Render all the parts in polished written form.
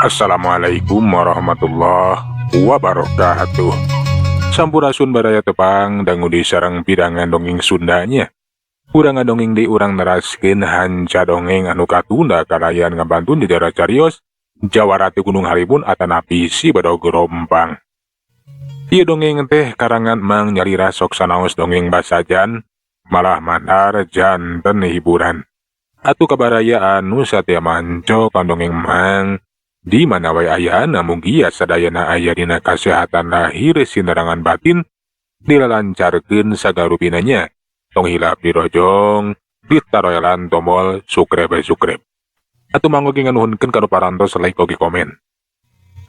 Assalamualaikum warahmatullahi wabarakatuh. Sampurasun, baraya tepang dangu di sareng pirangan dongeng Sundanya. Urang ngadongeng di urang neraskeun hanca dongeng anu katunda kalayan ngabantun di daerah carios Jawara ti Gunung Halimun atanapi Si Bedog Rompang. Ieu dongeng teh karangan Mang Nyalira, sok sanaos dongeng basajan malah mandar janten hiburan. Atuh ka baraya anu satia manco ka dongeng Mang di mana wae ayana, mugia sadayana aya dina kasehatan lahir sinerangan batin, dilalancarkeun sagarupina nya. Tong hilap dirojong, ditaroelan tombol subscribe subscribe. Atuh mangga oge nganuhunkeun ka nu parantos like oge komen.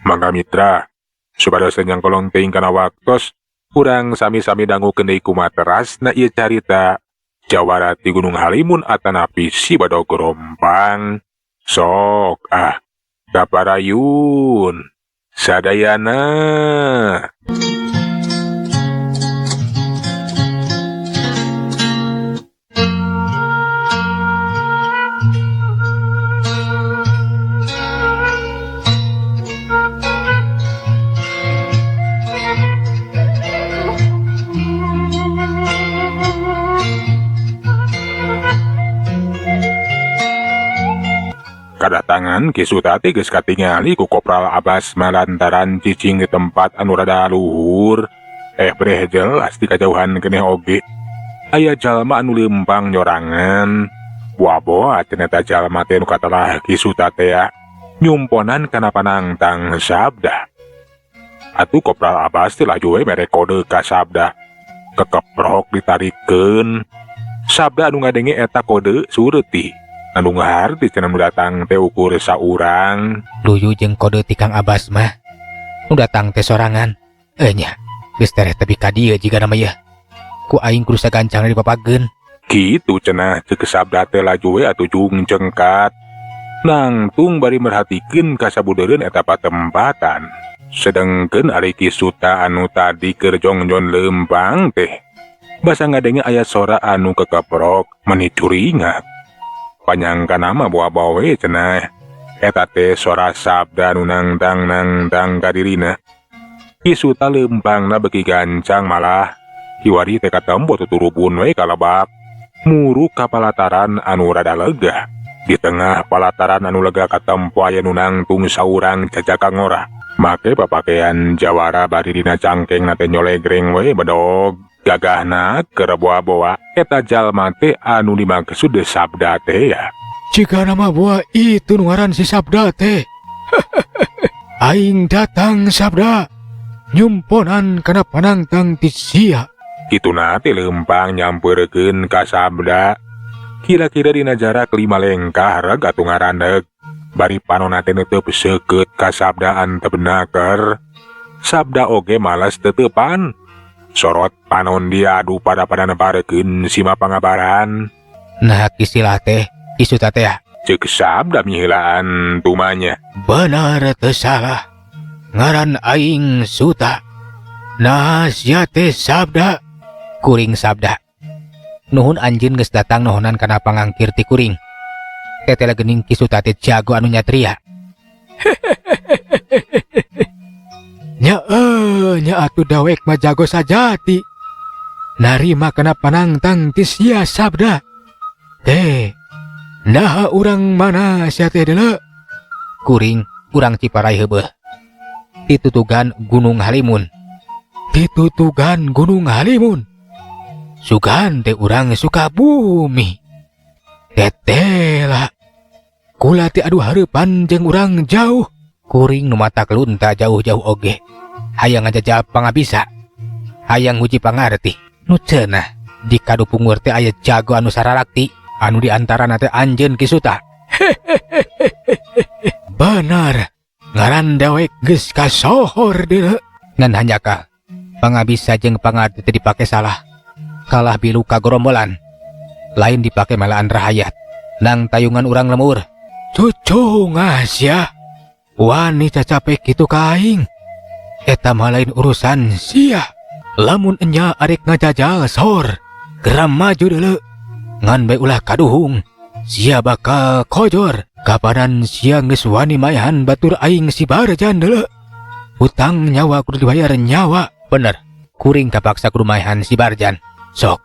Mangga mitra, supados teu nyangkolong teuing kana waktos, urang sami-sami dangukeun deui kumaha terasna ieu carita Jawara ti Gunung Halimun atanapi Si Bedog Rompang. Sok ah, kaparayun sadayana. Kadatangan Ki Suta teh geus katingali ku Kopral Abbas malantaran cicing di tempat anu rada luhur. Eh, breh jelas di kajauhan keneh oge. Aya jalma anu leumpang nyorangan. Boa-boa ternyata jalma teh nu katelah Ki Suta teh ya. Nyumponan kana panangtang Sabda. Atuh Kopral Abbas teh laju we mere kode ka Sabda. Kekeprok ditarikeun. Sabda anu ngadenge eta kode sureuti. Anu ngaharti cenah nu datang teh ukur saurang. Luyu jeung kode ti Kang Abbas mah. Nu datang teh sorangan. Eh nya, geus tereh tepi ka dieu jigana mah yeuh. Ku aing kudu sagancangna dipapageun. Kitu cenah ceuk Sabda teh laju we atuh jung cengkat. Nangtung bari merhatikeun ka sabudeureun eta patempatan. Sedengkeun ari Ki Suta anu tadi keur jongjon leumpang teh basa ngadenge aya sora anu kekeprok meni curingak. Panyangkana mah boa-boa we cenah eta teh sora Sabda anu nangtang-nangtang ka dirina. Ki Suta leumpangna beuki gancang, malah kiwari teh katempo tuturubun we ka lebak. Muruk ka palataran anu rada lega. Di tengah palataran anu lega katempo aya nu nangtung saurang jajaka ngora. Make papakean jawara bari dina cangkengna teh nyolegreng we bedog. Gagahna keur boa-boa eta jalma teh anu dimaksud Sabda teh ya. Jigana mah boa itu nu ngaran si Sabda teh. Aing datang, Sabda. Nyumponan kana panangtang ti sia. Kituna teh leumpang nyamperkeun ka Sabda. Kira-kira dina jarak 5 lengkah reg atuh ngarandeg. Bari panonna teh neuteub seukeut ka Sabda antepna keur. Sabda oge males teuteupan. Sorot panon diadu pada-pada nebarkeun sima pangabaran. Nah, istilah teh, Ki Suta teh ya. Ceuk Sabda miheulaan tumanya. Benar teu salah. Ngaran aing Suta. Nah, sia teh Sabda. Kuring Sabda. Nuhun anjeun geus datang nohonan kana pangangkir ti kuring. Tetela geuning Ki Suta teh jago anu nyatria. Nya nya atuh dawek mah jago sajati. Narima kana panangtang ti sia, Sabda. Teh, naha urang mana sia teh deuleu? Kuring urang Ciparai heubeul. Titutugan Gunung Halimun. Titutugan Gunung Halimun. Sugan teh urang Sukabumi. Tetela. Kula teh aduh hareupan jeung urang jauh. Kuring nu matak lunta jauh-jauh oge. Hayang ngajajal pangabisa. Hayang nguji pangarti. Nu cenah di kadupungur teh aya jago anu sararakti, anu di antarana teh anjeun, Ki Suta. Benar. Ngaran dewek geus kasohor deuleu. Ngan hanjakal pangabisa jeung pangarti teh dipake salah. Kalah bilu ka gorombolan. Lain dipake melaan rahayat. Nang tayungan urang lemur. Cucungas ya. Wani cacapek kitu ka aing. Eta mah lain urusan sia. Lamun enya arek ngajajal sor, geram maju deuleu. Ngan bae ulah kaduhung. Sia bakal kojor. Kapanan sia geus wani maehan batur aing si Barjan deuleu. Hutang nyawa kudu dibayar nyawa. Bener, kuring kapaksa kudu maehan si Barjan. Sok,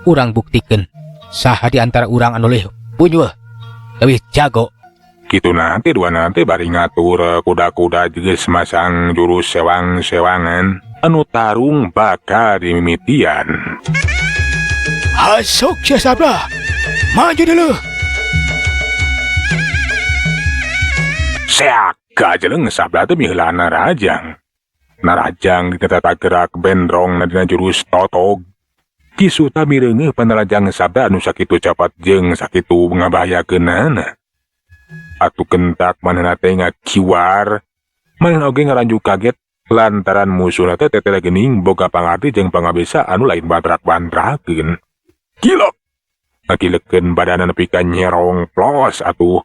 urang buktikeun saha di antara urang anu leuwih punyuh, leuwih jago. Kitu nanti dua nanti bari ngatur kuda-kuda geus masang jurus sewang-sewangan anu tarung bakal dimimitian. Hasok sia Sabda. Maju dulu. Seak gajeleng Sabda teh miheulaan narajang. Narajang ditata gerak bendrong na dina jurus totog. Ki Suta mireungeuh panarajang Sabda anu sakitu capat jeung sakitu ngabahayakeunana. Atuh kentak manehna teh ngakiwar, manehna oge ngaranjuk kaget lantaran musuhna teh teteh geuning boga pangarti jeung pangabisa anu lain bantrak-bantrakeun. Gilok! Ngakilekeun badana nepi ka nyerong plos atuh.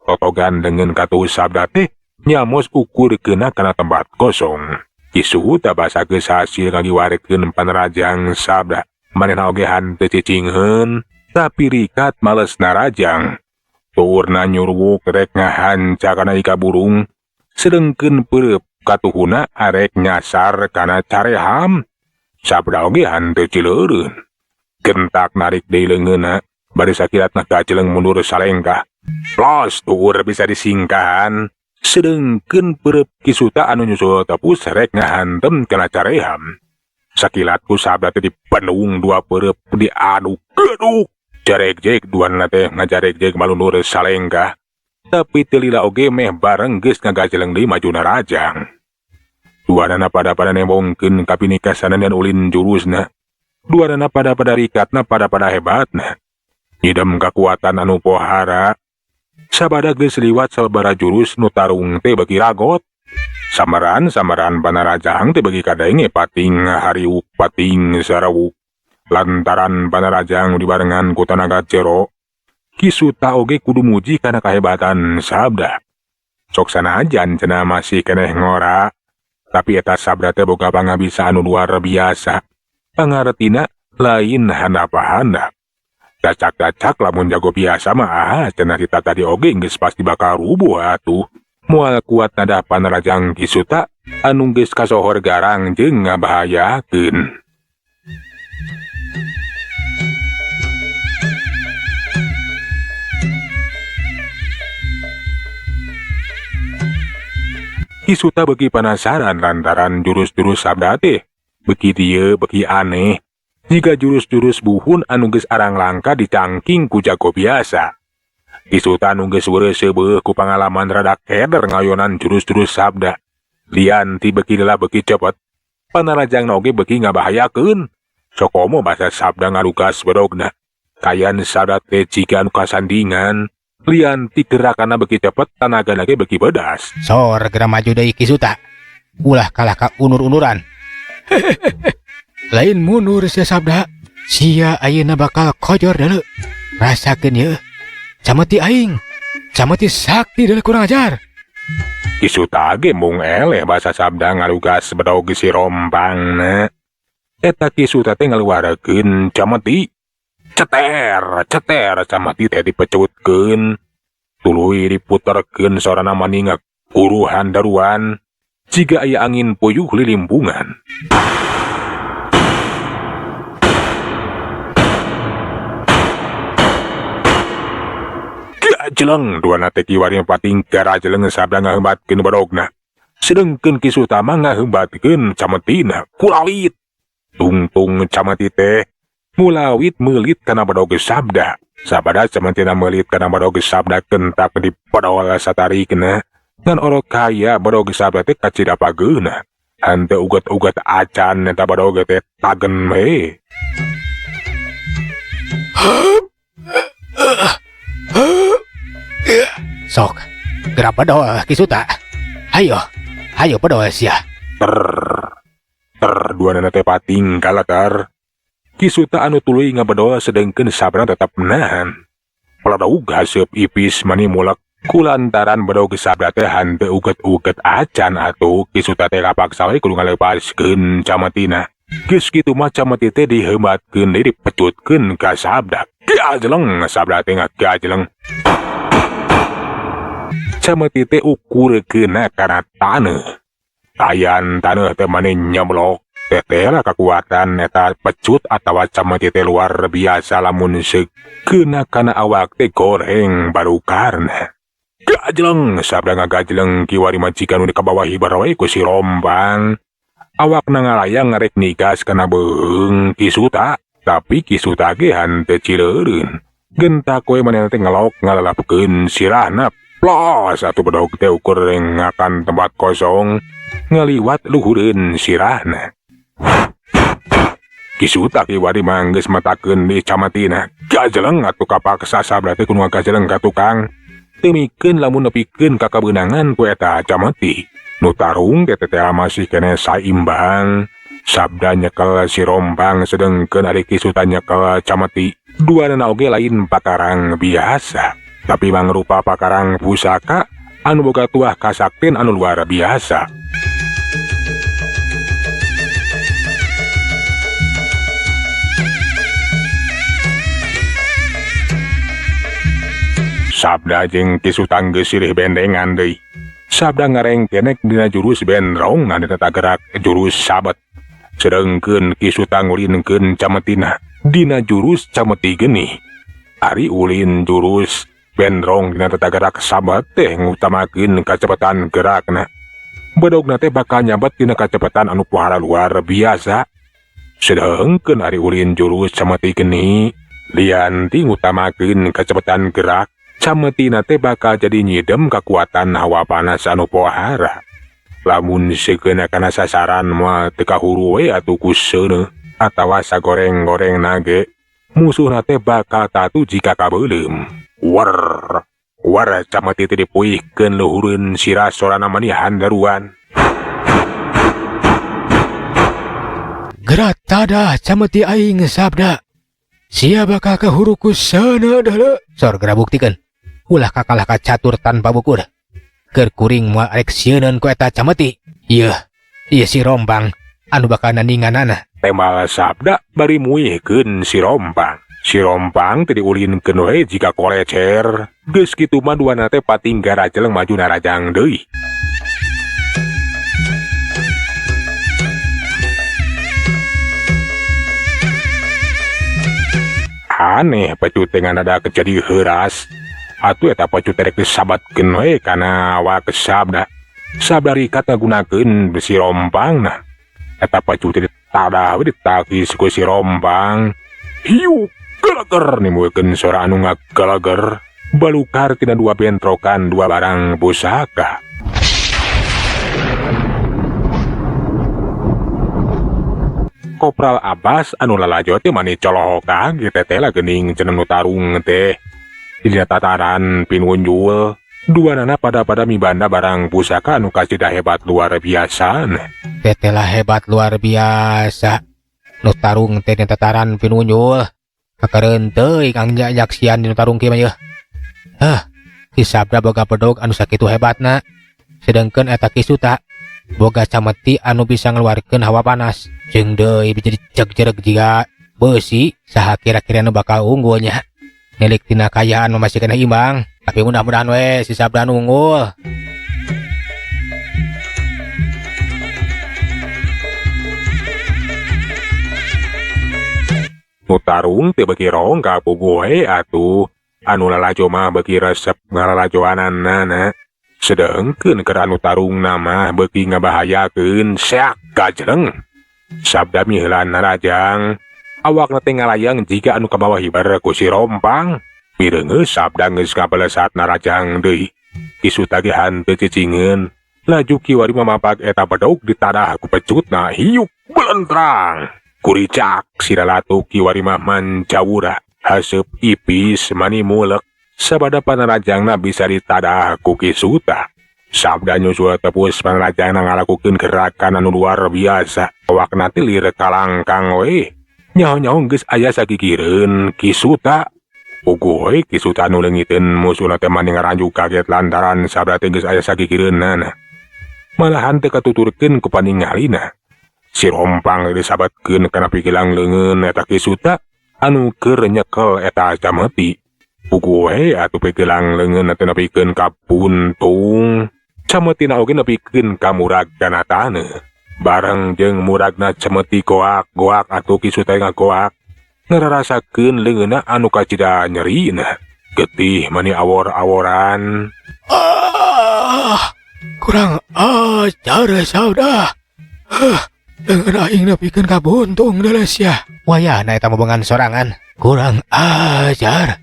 Totogan dengan katuh Sabda teh nyamos ukur kena kana tempat kosong. Ki Suta basa geus hasil ngagiwarekeun panarajang Sabda. Manehna oge hanteu cicingheun, tapi rikat males narajang. Tuurna nyurwuk rek ngahanca kana ika burung, sedengkeun peureub katuhuna arek nyasar kana careham. Sabda oge hanteu cileureun. Gentak narik deui leungeunna, bari sakilatna gajeleng mundur salengkah. Plos tuur bisa disingkahan, sedengkeun peureub Ki Suta anu nyusul tepus rek ngahantem kana careham. Sakilat ku Sabda teh dipendung dua peureub diaduk geduk. Jaregjeg duana teh ngajaregjeg malunur salengkah. Tapi teu lila oge meh bareng geus ngagajeleng deui maju narajang. Duanana pada-pada nembongkeun kapinikasanan dan ulin jurusna. Duanana pada-pada rikatna pada-pada hebatna. Nyidam kakuatan anu pohara. Sabada geus liwat sababaraha jurus nu tarung teh beuki ragot. Samaran-samaran panarajang teh beuki kadenge pating hariuk pating sarawuk. Lantaran panarajang dibarengan ku tanaga jero, Ki Suta oge kudu muji kana kahebatan Sabda. Sok sanajan cenah masih keneh ngora, tapi eta Sabda teh boga pangabisa anu luar biasa. Pangartina lain handap-handap. Dacak-dacak lamun jago biasa mah ah, cenah kita tadi oge geus pasti bakal rubuh atuh. Moal kuat nada panarajang Ki Suta anu geus kasohor garang jeung ngabahayakeun. Ki Suta beuki panasaran lantaran jurus-jurus Sabda teh beuki dieu beuki aneh. Jika jurus-jurus buhun anu geus arang langka dicangking ku jago biasa. Ki Suta anu geus weureuseubeuh ku pangalaman rada keder ngayonan jurus-jurus Sabda. Lian ti beuki lila beuki cepet, panarajangna oge beuki ngabahayakeun. Sokomo basa Sabda ngalukas bedogna. Kayan Sabda teh jiga anu kasandingan. Lian ti gerakanna beuki cepet, tanagana ge beuki bedas. Sor geura maju deui Ki Suta. Ulah kalah ka unur-unuran. Lain mundur sia Sabda. Sia ayeuna bakal kojor deuleu. Rasakeun yeuh. Cameti aing. Cameti sakti deuleu kurang ajar. Ki Suta ge mung eleh basa Sabda ngalugas bedog si rompangna. Eta Ki Suta teh ngaluarkeun cameti. Ceter, ceter cameti teh dipecutkeun. Tuluy diputerkeun sorana maningak kuruhan daruan. Jiga aya angin puyuh lilimbungan. Gajeleng duana teh kiwari pating garajeleng Sabda ngahembatkeun bedogna. Sedengkeun Ki Suta mah ngahembatkeun cametina kulawit. Tungtung cameti teh mulawit meulit kana bedog Sabda. Sabada cametina meulit kana bedog Sabda kentak di pedol satarikna. Ngan orok kaya bedog Sabda teh kacida pageuna. Henteu uget-uget acan eta bedog teh tagen we. Sok, geura bedol Ki Suta. Hayo, hayo bedol sia. Ter, ter duanana teh pating kalatar. Ki Suta anu tuluy ngabedol sedengkeun Sabda tetep nahan. Peladug haseup ipis mani mulek kulantaran bedog Sabda teh henteu uget-uget acan atuh Ki Suta teh kapaksa we kudu ngalepaskeun cametina. Geus kitu mah cameti teh diheumatkeun deui dipecutkeun ka Sabda. Gajeleng Sabda teh ngagajeleng. Cameti teh ukur keuna kana taneuh. Tayan taneuh teh mani nyeblok. Teteh lah kekuatan eta pecut atawa cameti teh luar biasa lamun seuk keuna kana awak teh goreng barukarna. Gajleng sabda ngagajleng kiwari mah jiga nu dikabawa hibar we ku si Rompang. Awakna ngalayang ngarek nigas kana beuheung Ki Suta, tapi Ki Suta ge henteu cileureun. Gentak we manehna teh ngelok ngalalapkeun sirahna. Plos atuh bedog teh ukur ngakan tempat kosong ngaliwat luhureun sirahna. Ki Suta kiwari mah geus matakeun di camatina. Gajleng atuh kapaksa sabda teh kudu ngagajleng ka tukang. Teu mikeun lamun nepikeun ka kabeunangan ku eta cameti. Nu tarung teh teteh masih keneh saimbang. Sabda nyekel si Rompang sedengkeun ari Ki Suta nyekel cameti. Duanana oge lain pakarang biasa, tapi mangrupa pakarang pusaka anu boga tuah kasakten anu luar biasa. Sabda jeung Ki Suta geus silih bendengan deui. Sabda ngarengkenek dina jurus benrong na dina gerak jurus sabet. Sedengkeun Ki Suta ngulinkeun cametina dina jurus cameti geni. Ari ulin jurus benrong dina tata gerak sabet teh ngutamakeun kacepetan gerakna. Bedogna teh bakal nyabet dina kacepetan anu pohara luar biasa. Sedengkeun ari ulin jurus cameti geni lian ti ngutamakeun kacepetan gerak, cametina teh bakal jadi nyidem kakuatan hawa panas anu pohara. Lamun sekeuna kana sasaran mah teu kahuru we atuh ku seuneuh atawa sagoreng-goreng nage, musuhna teh bakal tatu jika kabeuleum. Wer wer cameti teh dipuihkeun luhureun sirah sorana mani handaruan. Gerak tadah cameti aing sabda. Sia bakal kahuru ku seuneuh deuleu. Sor geura buktikeun. Ulah kakalah ka catur tanpa bukur. Keur kuring moal arek sieuneun ku eta cameti. Yeuh, ieu si Rompang anu bakal nandinganana. Tembal sabda bari muihkeun si Rompang. Si Rompang teh diulinkeun we jika kolecer. Geus kitu mah duana teh patingga rajeleng maju narajang deui. Aneh pecut teh ngan ada jadi heuras. Atuh eta pecut teh rek disabatkeun we kana awak sabda. Sabda rikat ngagunakeun si Rompang nah. Eta pecut teh ditadah we ditakis ku si Rompang. Hiu geleger nimbulkeun sora anu ngageleger. Balukar tina dua bentrokan dua barang pusaka. Kopral Abbas anu lalajo teh mani colohokan ge teh lah geuning cenah nu tarung teh. Dina tataran pinunjul, duanana pada-pada mibanda barang pusaka anu kasida hebat luar biasa. Teteh lah hebat luar biasa. Nu tarung teh dina tataran pinunjul. Kakeureun teuing ang nyaksian dina tarung kieu mah yeuh. Hah, si Sabda boga bedog anu sakitu hebatna. Sedengkeun eta Ki Suta boga cameti anu bisa ngeluarkeun hawa panas. Jeung deui bisa dicegjereg jiga beusi, saha kira-kira nu bakal unggulnya. Nilik tina kayaan mah masih kena imbang, tapi mudah-mudahan we si Sabda nu unggul. Nu tarung teh beuki rongkap puguh we atuh. Anu lalajo mah beuki resep ngalalajoanana. Sedengkeun keur anu tarung mah beuki ngabahayakeun seak gajleng. Sabda miheulan narajang. Awakna teh ngalayang jiga anu kabawa hibar ku si Rompang. Mireungeus sabda geus ngabelesat narajang deui. Ki Suta ge hanteu cicingeun. Laju kiwari mamapak eta bedog ditadah ku pecutna hiuk belentrang. Kuricak siralatu kiwari mah mancawura. Haseup ipis mani mulek. Sabada panarajangna bisa ditadah ku Ki Suta. Sabda nyusul tepus panarajangna ngalakukeun gerakan anu luar biasa. Awakna teh lir kalangkang we. Nyaho-nyaho geus aya sagigireun Ki Suta. Puguh we Ki Suta anu leungiteun musuhna teh mani ngaranjuk kaget lantaran sabda teh geus aya sagigireunana. Malahan teu katuturkeun ku paningalina. Si Rompang disabatkeun kana pikilang leungeun eta Ki Suta anu keur nyekel eta cameti. Puguh we atuh pegelang leungeun teh nepikeun ka puntung. Cametina oge nepikeun ka murag kana taneuh. Bareng jeung muragna cemeti goak-goak atuh Ki Suta ngagoak. Ngararasakeun leungeunna anu kacida nyerina. Getih mani awor-aworan. Ah, kurang ajar Sabda. Ah, leungeun aing nepikeun ka buntung deuleu sia. Wayahna eta bobohongan sorangan. Kurang ajar.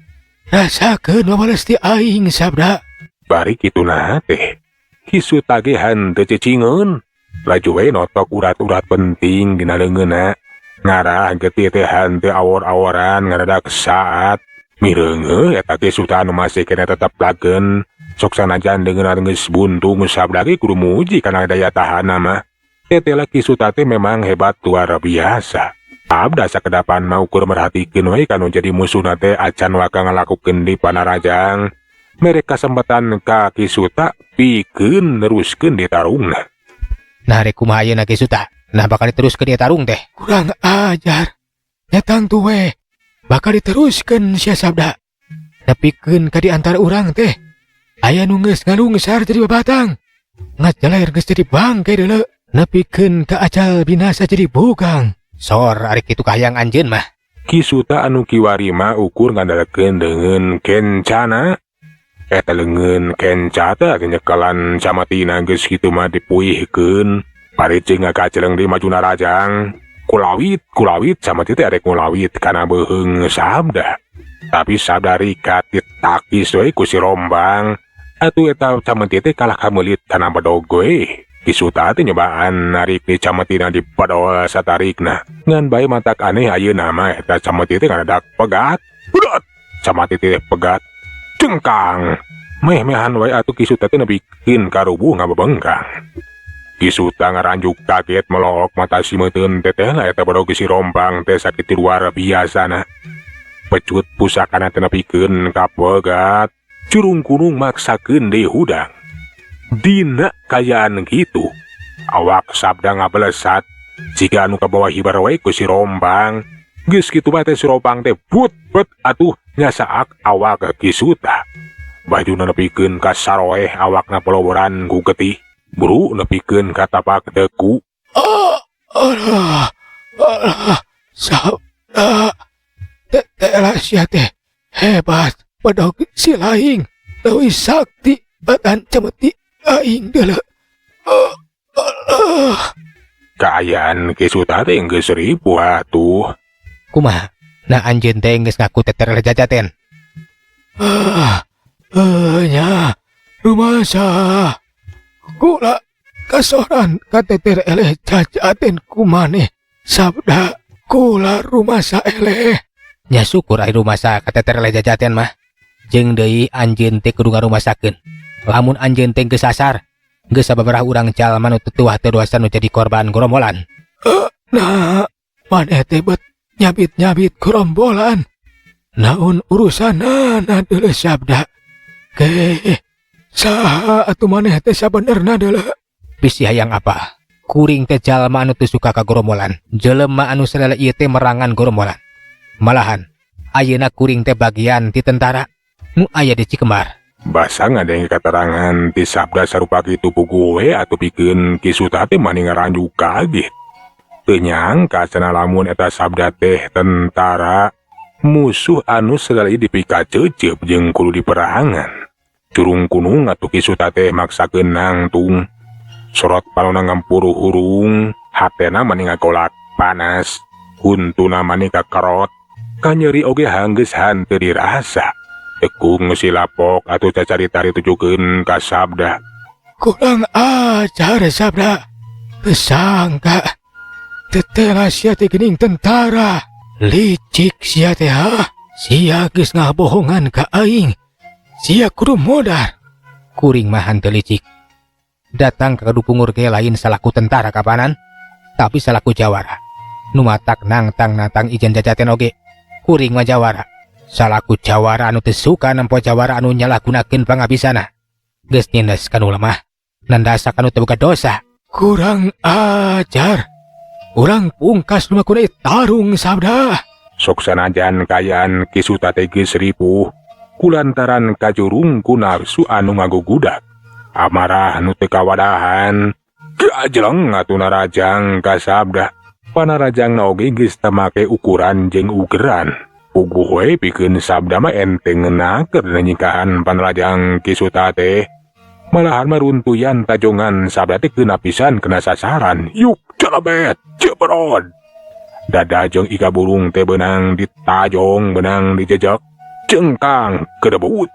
Rasakeun babales ti aing, Sabda. Bari kitu nah teh. Ki Suta ge henteu cicingeun. Laju we notok urat-urat penting dina leungeunna. Ngarah getih teh henteu awor-aworan ngaradak saat. Mireungeuh eta Ki Suta anu masih keneh tetep lagen. Sok sanajan leungeunna geus buntung, Sabda ge kudu muji kana daya tahanna mah. Tetela Ki Suta teh memang hebat luar biasa. Sabda sakedapan mah ukur merhatikeun we kanu jadi musuhna teh acan waka ngalakukeun di panarajang. Mere kasempatan ka Ki Suta pikeun neruskeun di tarungna. Nah, rek kumaha ayeuna, Ki Suta? Nah, bakal diteruskeun ieu tarung teh? Kurang ajar. Nya tangtu we. Bakal diteruskeun sia, Sabda. Nepikeun ka di antara urang teh aya nu geus ngalungsar jadi babatang. Ngajaler geus jadi bangke deuleu. Nepikeun ka acal binasa jadi bugang. Sor ari kitu kahayang anjeun mah. Ki Suta anu kiwari mah ukur ngandalkeun leungeun kencana. Eta leungeun kenca teh nyekelan camatina geus kitu mah dipuihkeun. Bari jeung ngagaceleng di maju narajang. Kulawit, kulawit camati teh arek ngulawit kana beuheung Sabda. Tapi Sabda rikat ditakis we ku si Rombang. Atuh eta cameti teh kalah kameulit kana bedog we. Ki Suta teh nyobaan narik di cametina di bedol satarikna. Ngan bae matak aneh ayeuna mah eta cameti teh ngadadak pegat. Pegat. Camati teh pegat. Cengkang. Meh-mehan wae atuh Ki Suta teh nepikeun ka rubuh ngabebengkang. Ki Suta ngaranjuk kaget melook mata simeuteun teteh eta bedog si Rombang teh sakitu luar biasana. Pecut pusakana teh nepikeun ka pegat. Curung kunung maksakeun deui hudang. Dina kayaan kitu, awak Sabda ngabelesat jiga anu kabawa hibar wae ku si Rombang. Geus kitu mah teh si Rombang teh but bet atuh nyasaak awak Ki Suta. Bajuna nepikeun ka saroeh, awakna poloboran ku getih. Buru nepikeun ka tapak deku. Ah, alah, alah, Sabda. Tetela sia teh hebat, bedog si laing leuwih sakti batan cemeti aing deuleu. Ah, alah. Kaayaan Ki Suta teh geus ripuh atuh. Kumaha? Nah, anjeun teh geus ngaku teter jajaten. Ah, eh, nya, rumasa. Kula kasoran kateter eleh jajaten ku maneh, Sabda. Kula rumasa eleh. Nya syukur ari rumasa kateter eleh jajaten mah. Jeung deui anjeun teh kudu ngarumasakeun. Lamun anjeun teh geus sasar, geus sababaraha urang jalma nu teu tuah teu dosa nu jadi korban gerombolan. Nah, maneh teh bet nyabit-nyabit gerombolan. Naon urusanana deuleu, Sabda? Ke saha atuh maneh teh sabenerna deuleu? Bisi hayang apa? Kuring teh jalma anu teu suka ka gerombolan. Jelema anu salila ieu teh merangan gerombolan. Malahan, ayeuna kuring teh bagian ti tentara nu aya di Cikembar. Basa ngadenge katerangan ti Sabda sarupa kitu puguh we atuh pikeun Ki Suta teh mani ngaranjuk kaget. Teu nyangka cenah lamun eta Sabda teh tentara musuh anu salila dipikaceuceup jeung kudu diperangan. Curung kunung atuh Ki Suta teh maksakeun nangtung. Sorot panona ngampuru hurung, hatena mani ngagolak panas, huntuna mani kakerot. Kanyeri oge hanggeus hanteu dirasa. Tekung si lapok atuh cacarita ditujukeun ka Sabda. Kurang ajar, Sabda. Teu sangka. Tetela sia teh geuning tentara. Licik sia teh ha. Sia geus ngabohongan ka aing. Sia kudu modar. Kuring mah hanteu licik. Datang ka Kadupungur ge lain salaku tentara kapanan, tapi salaku jawara. Nu matak nangtang nantang ijen jajaten oge. Kuring mah jawara. Salaku jawara anu teu suka nempo jawara anu nyalahgunakeun pangabisana. Geus nindes kanu lemah, nandasa kanu teu boga dosa. Kurang ajar. Urang pungkas nu makuna tarung, Sabda. Sok sanajan kaayaan Ki Suta teh geus ripuh. Kulantaran kajurung ku nafsu anu ngagugudak. Amarah nu teu kawadahan. Gajleng atuh narajang ka Sabda. Panarajangna oge geus teu make ukuran jeung ugeran. Puguh we pikeun Sabda mah enteng ngeunah keur nyingkahan panarajang Ki Suta teh. Malahan mah runtuyan tajongan Sabda teh keuna pisan kena sasaran. Yuk celebet, cebrod. Dada jeung iga burung teh beunang ditajong, beunang dijejek. Cengkang kedebut.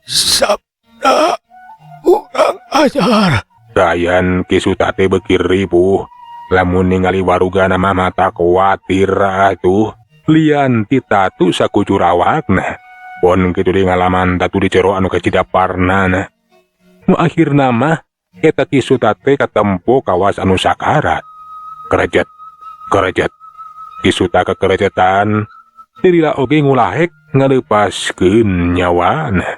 Sabda, kurang ajar. Kaayaan Ki Suta teh beuki ripuh. Lamun ningali warugana mah mata kuatir atuh. Lian ti tatu sakucur awakna. Pon kitu deui ngalaman tatu di jero anu kacida parnana. Nu akhirna mah eta Ki Suta teh katempo kawas anu sakarat. Kerejet, kerejet. Ki Suta kekerejetan. Teu lila oge ngulahek ngaleupaskeun nyawana.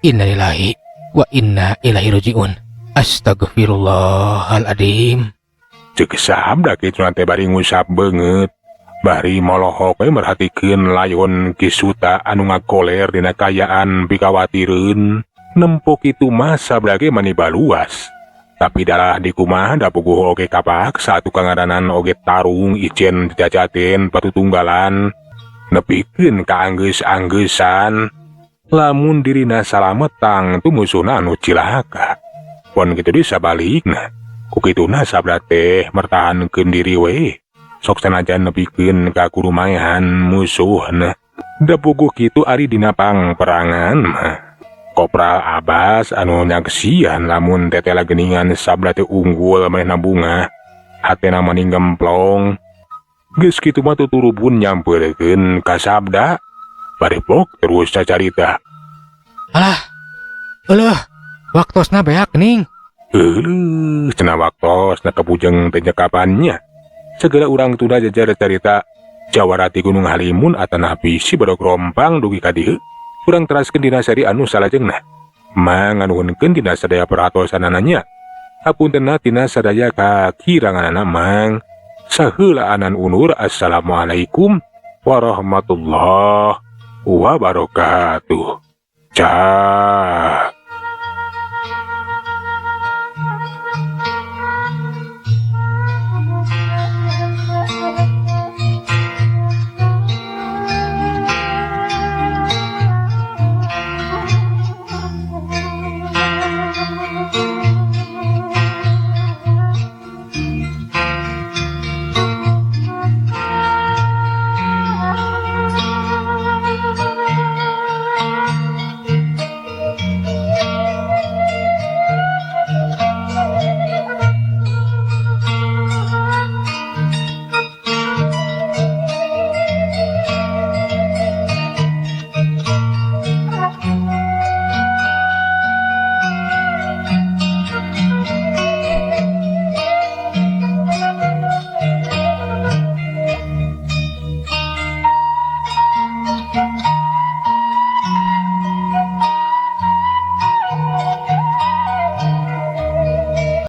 Innalillahi wa inna ilaihi rajiun. Astagfirullahaladzim. Ceuk Sabda kitu teh bari ngusap beungeut. Bari molohok we merhatikeun layon Ki Suta anu ngagoler dina kaayaan pikawatireun. Nempo kitu mah Sabda ge mani baluas. Tapi dalah dikumaha da puguh oge kapaksa tukang ngaranan oge tarung ijen jajaten patutunggalan. Nepikeun ka anggeus-anggeusan. Lamun dirina salamet tangtu musuhna anu cilaka. Pon kitu deui sabalikna. Ku kituna Sabda teh mertahankeun diri we. Sok sanajan nepikeun ka kurumaehan musuhna. Da puguh kitu ari dina pangperangan mah. Kopral Abbas anu nyaksian lamun tetela geuningan Sabda teh unggul manehna bungah. Hatena mani gemplong. Geus kitu mah tuturubun nyampeurkeun ka Sabda. Barepok terus cacarita. Alah, euleuh, waktosna beak ning. Euleuh, cenah waktosna kapujeng teh nyekapannya. Segala urang tunda jajar carita jawara ti Gunung Halimun atanapi si Badog Rompang dugi ka dieu. Urang teraskeun dina seri anu salajengna. Manganuhunkeun dina sadaya perhatosanana nya. Hapuntenna tina sadaya kakiranganana mang. Saheulaanan unur. Assalamualaikum warahmatullahi wabarakatuh. Cah.